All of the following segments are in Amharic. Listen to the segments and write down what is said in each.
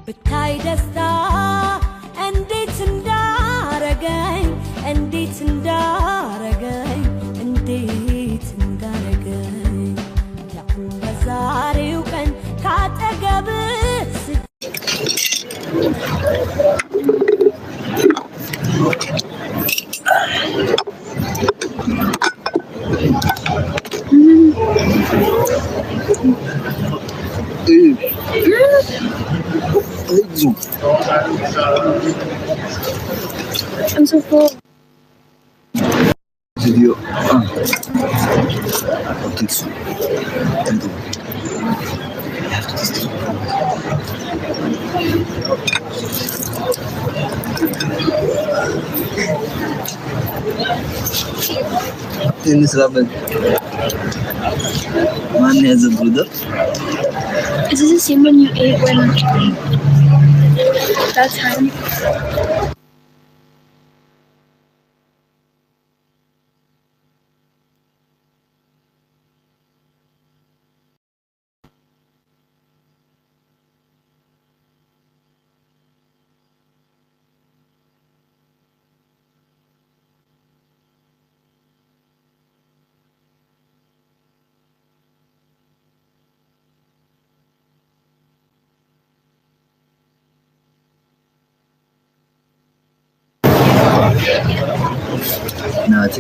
ብታይ ደስታ እንዴት እንዳረገኝ፣ እንዴት እንዳረገኝ፣ እንዴት እንዳረገኝ፣ ያሁን በዛሬው ቀን ካጠገብ። I'm so full. ቪዲዮ እንስራበት። ማን ያዘ brother? Is this the same one you ate when that time? ናቲ።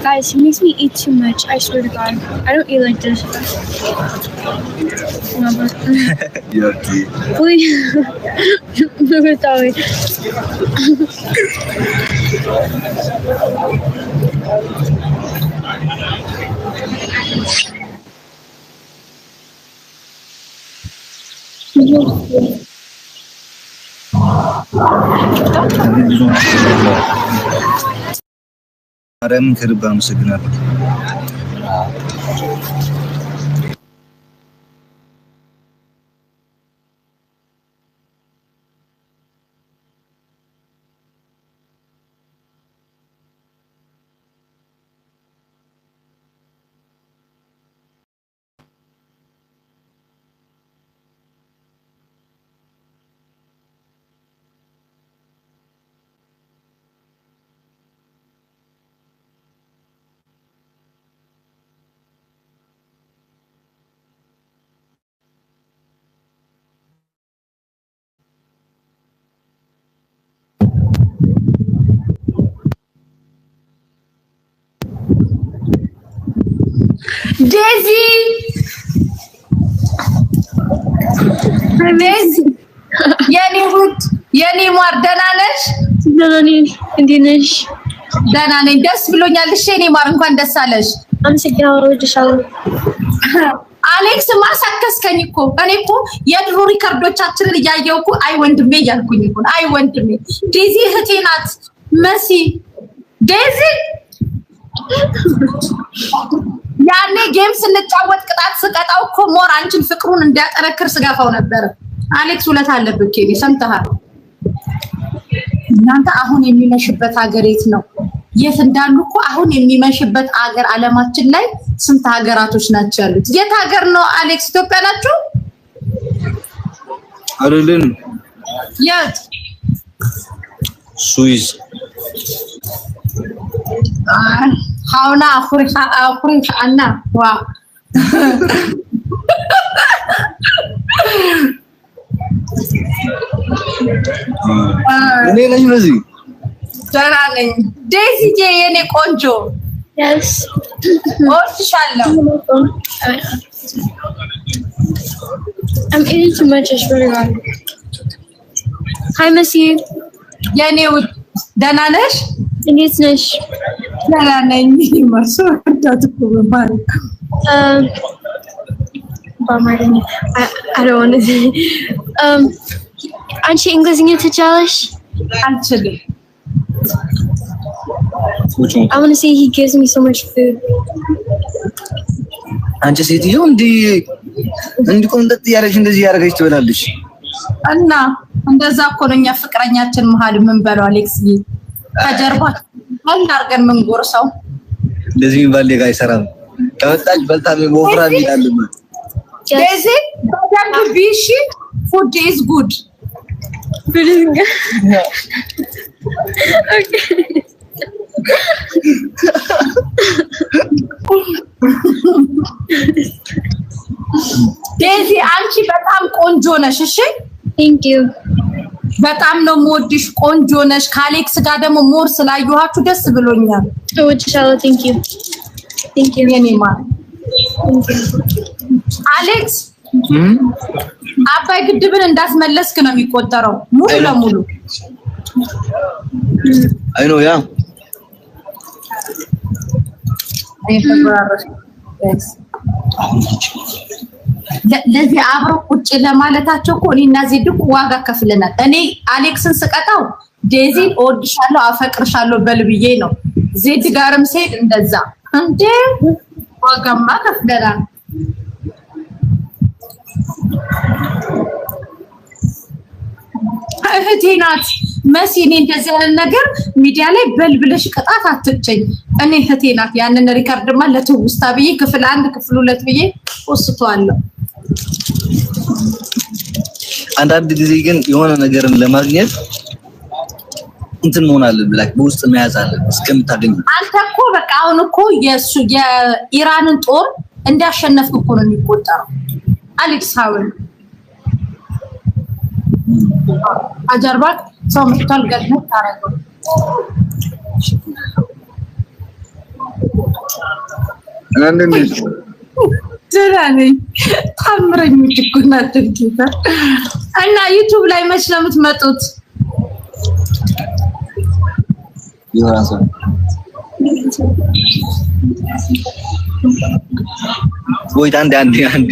Guys, he makes me eat too much. I swear to God. I don't eat like this. No, but You have to eat. Please. Sorry. ብዙ ማርያምን ከልብ አመሰግናለሁ። ዴዚ፣ ዴዚ የኔ ውድ፣ የኔ ማር፣ ደህና ነሽ? ደህና ነኝ። እንዴት ነሽ? ደህና ነኝ። ደስ ብሎኛል። እሺ የኔ ማር፣ እንኳን ደስ አለሽ። አመሰግናለሁ። እወድሻለሁ። አሌክስ ማሳከስከኝ እኮ። እኔ እኮ የድሮ record ኦቻችንን እያየሁ እኮ አይ ወንድሜ እያልኩኝ እኮ። አይ ወንድሜ፣ ዴዚ እህቴ ናት። መሲ፣ ዴዚ ያኔ game ስንጫወት ቅጣት ስቀጣው እኮ more አንቺን ፍቅሩን እንዲያጠነክር ስገፋው ነበር። አሌክስ ውለታ አለብህ። ኬኒ ሰምተሃል? እናንተ አሁን የሚመሽበት ሀገር የት ነው? የት እንዳሉ እኮ። አሁን የሚመሽበት አገር አለማችን ላይ ስንት ሀገራቶች ናቸው ያሉት? የት ሀገር ነው አሌክስ? ኢትዮጵያ ናችሁ? አይደለም። የት? ስዊዝ። ሀውና አኩሪ አና ዋ። እኔ ነኝ በዚህ። ደህና ነኝ። ዴዚዬ የኔ ቆንጆ። Yes. እወድሻለሁ። I'm eating too much, I swear to God. Hi, Missy. የኔ ውድ፣ ደህና ነሽ? እንዴት ነሽ? ደህና ነኝ። መርሶ ወዳት እኮ በማለት በአማርኛ I don't want to say. አንቺ እንግሊዝኛ ትችያለሽ? አልችልም። I want to say he gives me so much food. አንቺ ሴትዮ እንዲህ እንዲህ ቆንጠጥ እያደረግሽ እንደዚህ እያደረገች ትበላለች። እና እንደዛ እኮ ነው እኛ ፍቅረኛችን መሀል የምንበለው አሌክስዬ። ከጀርባ አድርገን ምንጎርሰው እንደዚህ የሚባል ሌጋ አይሰራም። ከመጣች በልታ ወፍራም ይላል። ዴዚ በደንብ ቢሺ food is good. ዴዚ አንቺ በጣም ቆንጆ ነሽ። እሺ Thank you. በጣም ነው የምወድሽ። ቆንጆ ነሽ። ከአሌክስ ጋር ደግሞ more ስላየኋችሁ ደስ ብሎኛል። እወድሻለሁ። Thank you. Thank you. የኔ ማር አሌክስ አባይ ግድብን እንዳስመለስክ ነው የሚቆጠረው ሙሉ ለሙሉ። I know, yeah. ለዚህ አብረው ቁጭ ለማለታቸው እኮ እኔ እና ዜድ እኮ ዋጋ ከፍለናል። እኔ አሌክስን ስቀጣው ዴዚን እወድሻለሁ አፈቅርሻለሁ በል ብዬ ነው። ዜድ ጋርም ስሄድ እንደዛ እንዴ ዋጋማ ከፍለናል። እህቴ ናት መሲ። እኔ እንደዚህ ያለ ነገር ሚዲያ ላይ በል ብለሽ ቅጣት አትጭኝ። እኔ እህቴ ናት። ያንን record ማ ለትውስታ ብዬ ክፍል 1 ክፍል 2 ብዬ ወስቷለሁ። አንዳንድ ጊዜ ግን የሆነ ነገርን ለማግኘት እንትን መሆን አለብህ፣ like በውስጥ መያዝ አለብህ እስከምታገኝ። አንተ እኮ በቃ አሁን እኮ የሱ የኢራንን ጦር እንዳሸነፍክ እኮ ነው የሚቆጠረው። አሌክስ ሀውን አጀርባ ሰው መጥቷል። ገድመት ታረገው ደህና ነኝ። ታምረኞች እኮ ናቸው ጌታ። እና ዩቲዩብ ላይ መች ነው የምትመጡት? ወይት አንዴ አንዴ አንዴ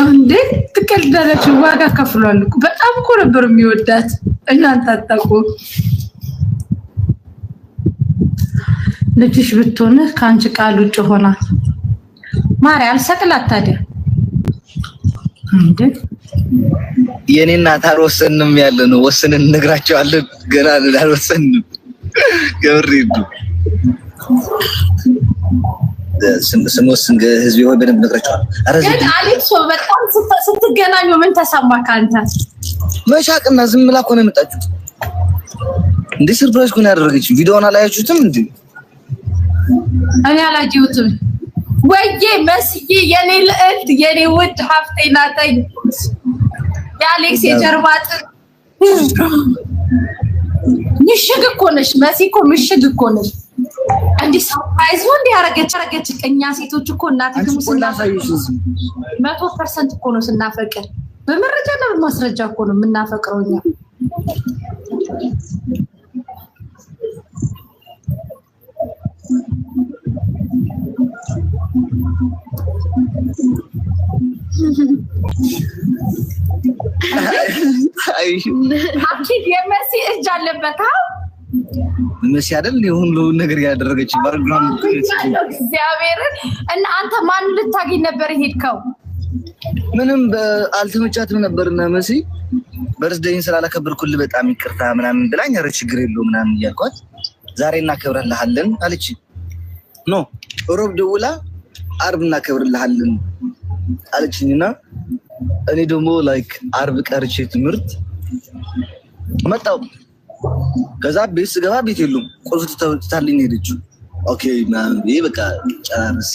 እንዴ ትቀልዳለች። ዋጋ ከፍሏል እኮ በጣም እኮ ነበር የሚወዳት። እናንተ አታውቁም። ልጅሽ ብትሆን ከአንቺ ቃል ውጭ ሆናት። ማሪ አልሰቅላት ታዲያ እንዴ የኔ እናት አልወሰንም ያለ ነው። ወስነን እንነግራቸዋለን። ገና አልወሰንም። ገብሬ ነው ስንወስን ህዝብ ሆይ በደንብ እነግራቸዋለሁ። ግን አሌክስ በጣም ስትገናኙ ምን ተሰማህ አንተ? መሻቅና ዝም ብላ እኮ ነው የመጣችው። እንዴ surprise እኮ ነው ያደረገችው። ቪዲዮውን አላያችሁትም እንዴ? እኔ አላየሁትም። ወይዬ መስዬ የኔ ልዕልት የኔ ውድ ሀፍቴ ናተኝ። የአሌክስ የጀርባ አጥንት ምሽግ እኮ ነሽ መሲ እኮ ምሽግ እኮ ነሽ። እንዲህ surprise ነው እንዲህ ያረገች አረገች። እኛ ሴቶች እኮ እናቴ 100% እኮ ነው ስናፈቅር፣ በመረጃና በማስረጃ እኮ ነው የምናፈቅረው እኛ። አኪድ የመሲ እጅ አለበት። መሲ አይደል ሁሉ ነገር ያደረገች background እግዚአብሔርን። እና አንተ ማን ልታገኝ ነበር የሄድከው? ምንም አልተመቻትም ነበርና መሲ birthday ን ስላላከበርኩልህ በጣም ይቅርታ ምናምን ብላኝ፣ ኧረ ችግር የለውም ምናምን እያልኳት ዛሬ እናከብርልሃለን አለች። No ሮብ ደውላ አርብ እናከብርልሃለን አለችኝና እኔ ደግሞ like አርብ ቀርቼ ትምህርት መጣሁ። ከዛ ቤት ስገባ ቤት የሉም፣ ቁልፍ ትታልኝ ሄደችው። Okay ምናምን ብዬ በቃ ጨራርሴ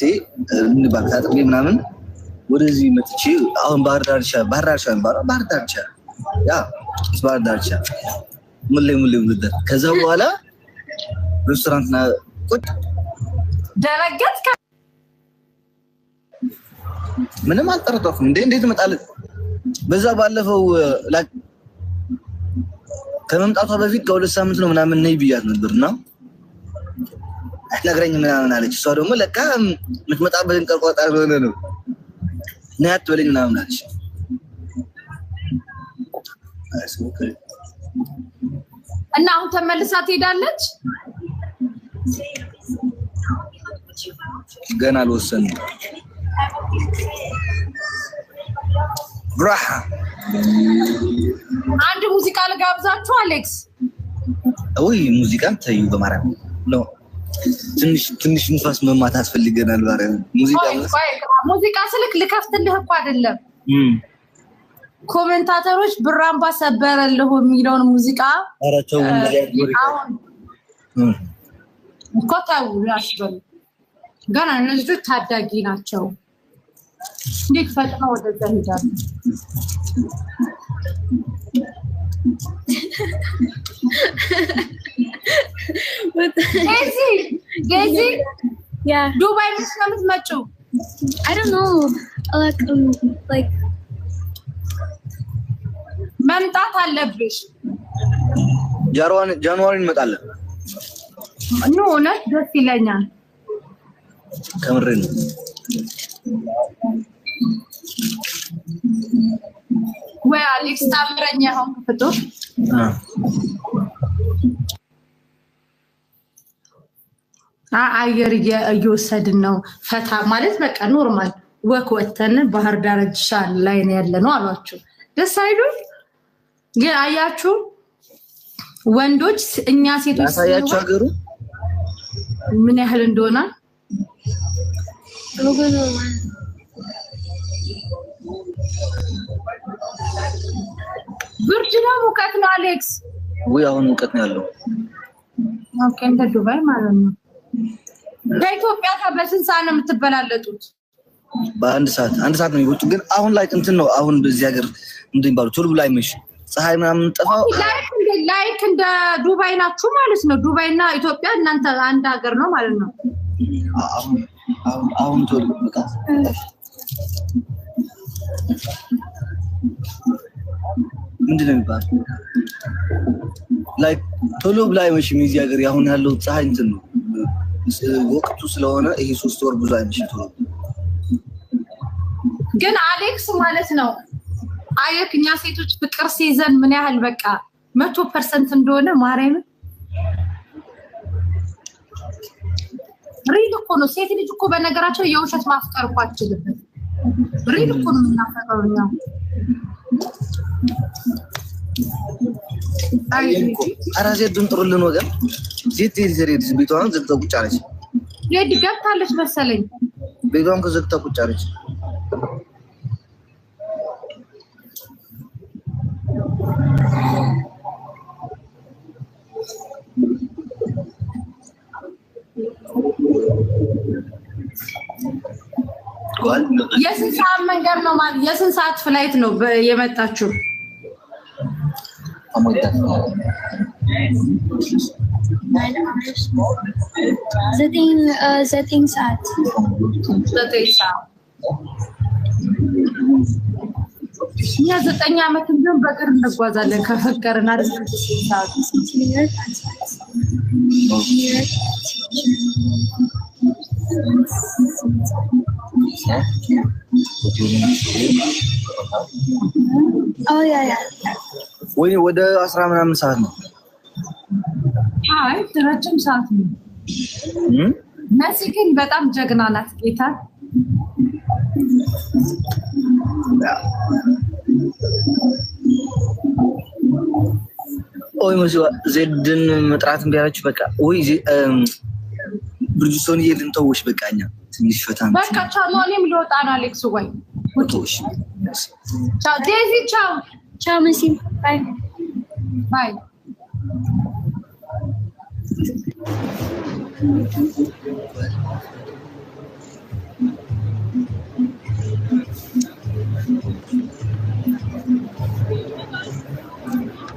ምን ባል ታጥቤ ምናምን ወደዚህ መጥቼ አሁን ባህር ዳርቻ ባህር ዳርቻ ባህር ዳርቻ yeah ባህር ዳርቻ ሙሌ ሙሌ ሙሌ። ከዛ በኋላ ሬስቶራንት ና ቁጭ ደነገጥክ? ምንም አልጠረጠርኩም። እንዴ እንዴት እመጣለሁ? በዛ ባለፈው ከመምጣቷ በፊት ከ2 ሳምንት ነው ምናምን ነይ ብያት ነበርና አትነግረኝም ምናምን አለች። እሷ ደግሞ ለካ የምትመጣበትን ቀን ቆርጣ ስለሆነ ነው ነይ አትበለኝ ምናምን አለች። እና አሁን ተመልሳ ትሄዳለች? ገና አልወሰንም። ብራሃ አንድ ሙዚቃ ልጋብዛችሁ አሌክስ። ወይ ሙዚቃን ተዩ በማርያም ነው። ትንሽ ትንሽ ንፋስ መማት አስፈልገናል። ማርያም ሙዚቃ ሙዚቃ ስልክ ልከፍትልህ እኮ አይደለም። Commentator ኦች ብራምባ ሰበረልሁ የሚለውን ሙዚቃ ኧረ ተው አሁን እኮ ተው ያስበሉ። ገና እነዚህ ልጆች ታዳጊ ናቸው። እንዴት ፈጥነው ወደዛ ሄዳሉ? ዴዚ ዴዚ Yeah. ዱባይ መች ነው የምትመጪው? I don't know. Like like መምጣት አለብሽ። January እንመጣለን። No እውነት ደስ ይለኛል። ከምሬ ነው። ወይ አሌክስ ታምረኛ ሆንክ ፍጡር። አየር እየወሰድን ነው። ፈታ ማለት በቃ normal walk ወተን ባህር ዳርቻ ላይ ነው ያለ ነው አሏችሁ። ደስ አይሉም? ግን አያችሁ ወንዶች እኛ ሴቶች ያሳያችሁ ሀገሩ ምን ያህል እንደሆነ። ብርድ ነው ሙቀት ነው አሌክስ? ወይ አሁን ሙቀት ነው ያለው። Okay እንደ ዱባይ ማለት ነው። ከኢትዮጵያ ጋር በስንት ሰዓት ነው የምትበላለጡት? በአንድ ሰዓት አንድ ሰዓት ነው የሚወጡ። ግን አሁን ላይ እንትን ነው አሁን በዚህ ሀገር እንደሚባሉ ቶሎ ብሎ አይመሽ ፀሐይ ምናምን ጠፋው። Like እንደ ዱባይ ናችሁ ማለት ነው። ዱባይ እና ኢትዮጵያ እናንተ አንድ ሀገር ነው ማለት ነው። አሁን አሁን አሁን ቶሎ በቃ ምንድን ነው የሚባለው? Like ቶሎ ብሎ አይመሽም። የዚህ ሀገር አሁን ያለው ፀሐይ እንትን ነው ወቅቱ ስለሆነ ይሄ 3 ወር ብዙ አይመሽም ቶሎ። ግን አሌክስ ማለት ነው አየክ እኛ ሴቶች ፍቅር ሲይዘን ምን ያህል በቃ 100% እንደሆነ ማርያም real እኮ ነው። ሴት ልጅ እኮ በነገራቸው የውሸት ማፍቀር እኮ አትችልበት። Real እኮ ነው የምናፈቅረው እኛ። ኧረ ዜድን ጥሩልን ወገን። ዜድ ዜድ ቤቷን ዘግታ ቁጭ አለች። ዜድ ገብታለች መሰለኝ። ቤቷን ከዘግታ ቁጭ አለች። የስንት ሰዓት መንገድ ነው ማለት የስንት ሰዓት flight ነው የመጣችሁ? ዘጠኝ ሰዓት። 9 ሰዓት። እኛ 9 ዓመት ቢሆን በእግር እንጓዛለን ከፈቀርን አይደል? ሰዓት ወይ ወደ 10 ምናምን ሰዓት ነው። አይ ረጅም ሰዓት ነው። መሲ ግን በጣም ጀግና ናት። ጌታ ኦይ መሲ ዜድን መጥራት እምቢ አለች። በቃ ወይ ብርጅስቶን ልንተውሽ በቃ እኛ ትንሽ ፈታ በቃ ቻው። እኔም ልወጣ ነው አሌክስ። ወይ ቻው ዴዚ። ቻው ቻው መሲ። Bye Bye።